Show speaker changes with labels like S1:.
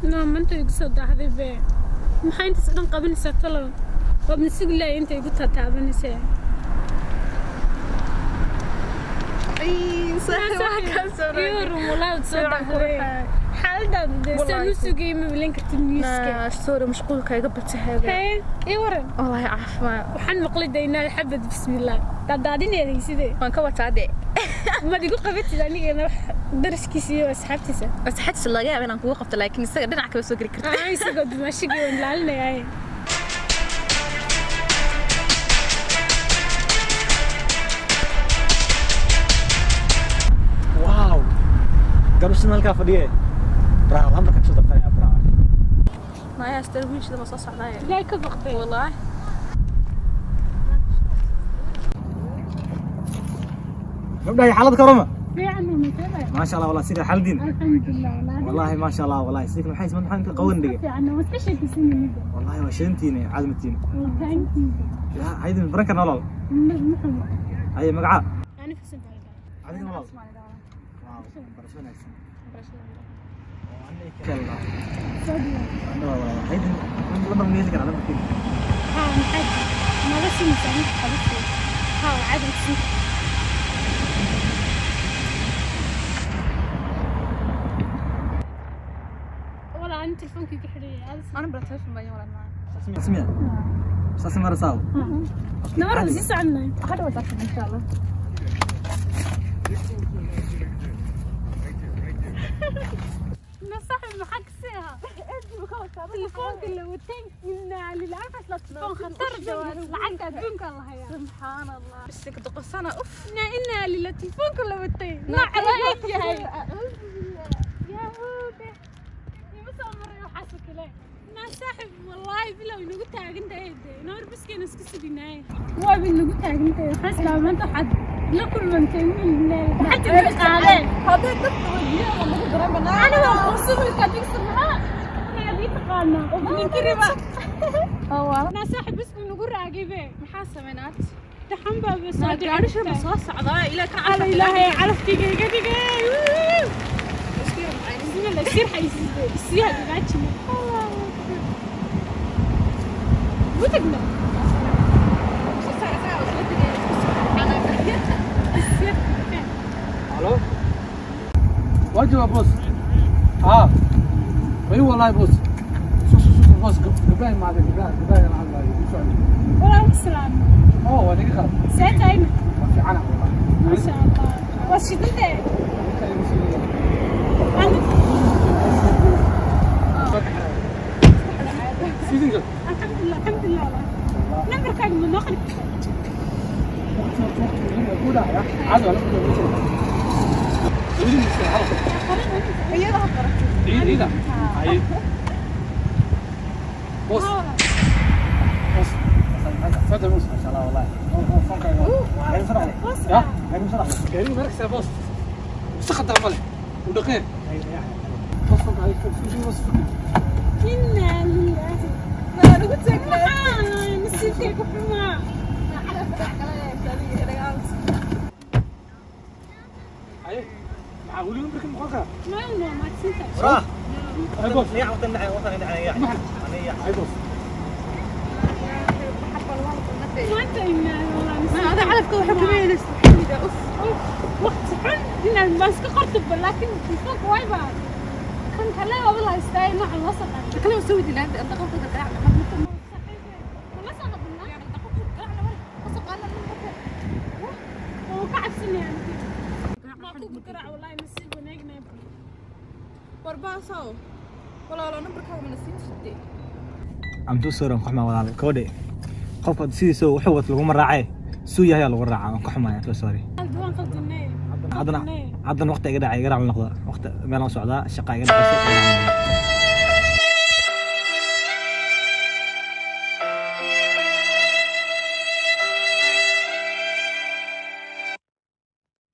S1: No, maanta igu soo daahday be. Maxaa intaas dhan qabanaysaa talow? Waad na sugi lahay inta igu tataabanaysaa. Iyo walaahi waad soo daahday. Xaaladaadu dee saan u sugayay ma bilan kartid newska.
S2: Sorry, mashquulka iga batay hada.
S1: Hee, ii waran.
S2: Wallahi caafimaad.
S1: Waxaan maqlay dee inaad xabad bismillaah daadaadinayday sidee.
S2: Waan ka wataa dee.
S1: Maad igu qabatid anigana wax daraskiisa iyo asxaabtiisa.
S2: Asxaabtiisa laga yaaba inaan kugu qabto, laakiin isaga dhinac kama soo geli karto.
S1: Aa, isagoo dumaashigii waan ilaalinayaa.
S3: Wow, garushin halkaa fadhiye, bravo, lambarka kasoo dartanaya, bravo.
S2: Maya astar wiilshida ma soo socdaay.
S1: Ilaahay ka baqday.
S2: Wallahi.
S3: Gabdhahay, xaalad ka warama?
S1: Fiican ma tahay?
S3: Maasha Allah, wallah sida xaaladiin.
S1: Alxamdulilah wallahi.
S3: Wallahi maasha Allah, wallahi sidii maxay isma maxaan ka qawan dhigay.
S1: Fiican ma iska sheekaysanaynin.
S3: Wallahi waa shantiina caadmatiina.
S1: Thank you.
S3: Ya haydin baran karna walaal.
S1: Muxuu?
S3: Haye, magaca?
S1: Ani fisan baa.
S3: Adiga walaal? Wow, barasho wanaagsan. Kalla. Haydin lambar ma heli karaa lambarkiina?
S1: ها maxay naga siinaysaa mid qabasho? Haa, caadi siin. Walaa ani telefonkii ka xidhay.
S2: Ana bara telefoon baan walaa ma.
S3: Samiya saas ma rasaw.
S1: Namar sii soconay.
S2: Hadda waa tahay insha Allah.
S1: Na saaxib, maxaa ka sii ahaa telefoonka la watay? Inaa lillahi, la telefoon khatar jawaab lacagta adduunka la hayaa.
S2: Subxaan Allah. Bisik doqosana uf.
S1: Inaa inaa lillah, telefoonka la watay nooca la eg yahay. Yahuude ima soo maray waxaas oo kale. Naa saaxib, wallaahi bilow inagu taagan tahay dee noor baskeena iska suginaaye waaba inagu taagan tahay. Waxaan islaa maanta waxaad la kulmantay wiil lacagta naga qaadeen.
S2: Hadday dadka weydiiyaan lagu garan banaa.
S1: Aniga qusubilka digsi maxaa inaad ii taqaanaa oo ninkiriba. Naa saaxib, bas buu nagu raagay be.
S2: Maxaa samaynaad?
S1: Taxan baa soo
S2: Gaadhisha ma soo socdaa ilaa kan.
S1: Ala ilaahay calafkayga iga dhigay. Bismillah, sir xaysiisay siya hagaajina mutagna.
S4: الو، واجب boss. اه اي والله boss، شوف شوف شوف boss، gabdhaha imaaday, gabdhaha gabdhaha la hadlayo u socday.
S1: Walaa salaam.
S4: Oo waa naga qalad.
S1: See tahayna?
S4: Waa fiicana wallahi.
S1: Maasha Allah, waa shidantee.
S4: Ninka igu siiyay. Sidinka.
S1: Alxamdulilah, alxamdulilah. Nambarkaaga ma noo qali kartaa?
S4: Waqti waqti waqti ku dhacaya caadi waa la ku dhacay. Ciida ay boss, boss, تفضل boss.
S3: ما شاء الله والله.
S4: يا
S3: gaari soo dhacday.
S4: Gaarigu markasta boss wasaqda male u dhaqeen boss fanka ay boss.
S1: Inaa lillahi.
S2: Ma nagu taagnaa.
S1: Maxaa nasiibkay ku xumaa?
S4: Ay maxaa weli marka muuqan karaa?
S1: Ma mahadsantahay.
S3: Waraah.
S4: Ay boss.
S3: Niyax watan dhacay watan dhacay niyax. Niyax.
S4: Ay boss.
S1: Maanta inaa walaa.
S2: Hada calafka waxa kuma yeelaysa uf.
S1: Waqti xun inaan baan iska qortaba, laakiin telefoonka wayba kan kale waaba la haystaa nooca loo soo qaaday.
S2: Kale soo weydiinaa inta qofka garaac.
S1: Kula soo hadalnaa oo ka cabsanaya maa ku garaac. Wallaahi nasiib wanaagnaa.
S2: Warbaasow walaalo, nambarkaaga mana siin jirtay?
S3: I'm too sorry, aan ku xumaa walaal. Koodhe, qofka sidiisa wuxuu wato laguma raacee, suu yahay aa lagu raacaa. Waan ka xumaaya, I'm so sorry.
S1: Waan qaldinay.
S3: Haddana haddana waqti iga dhacay, iga raac noqda. Waqti meelaan u socdaa, shaqa iga dhacaysa.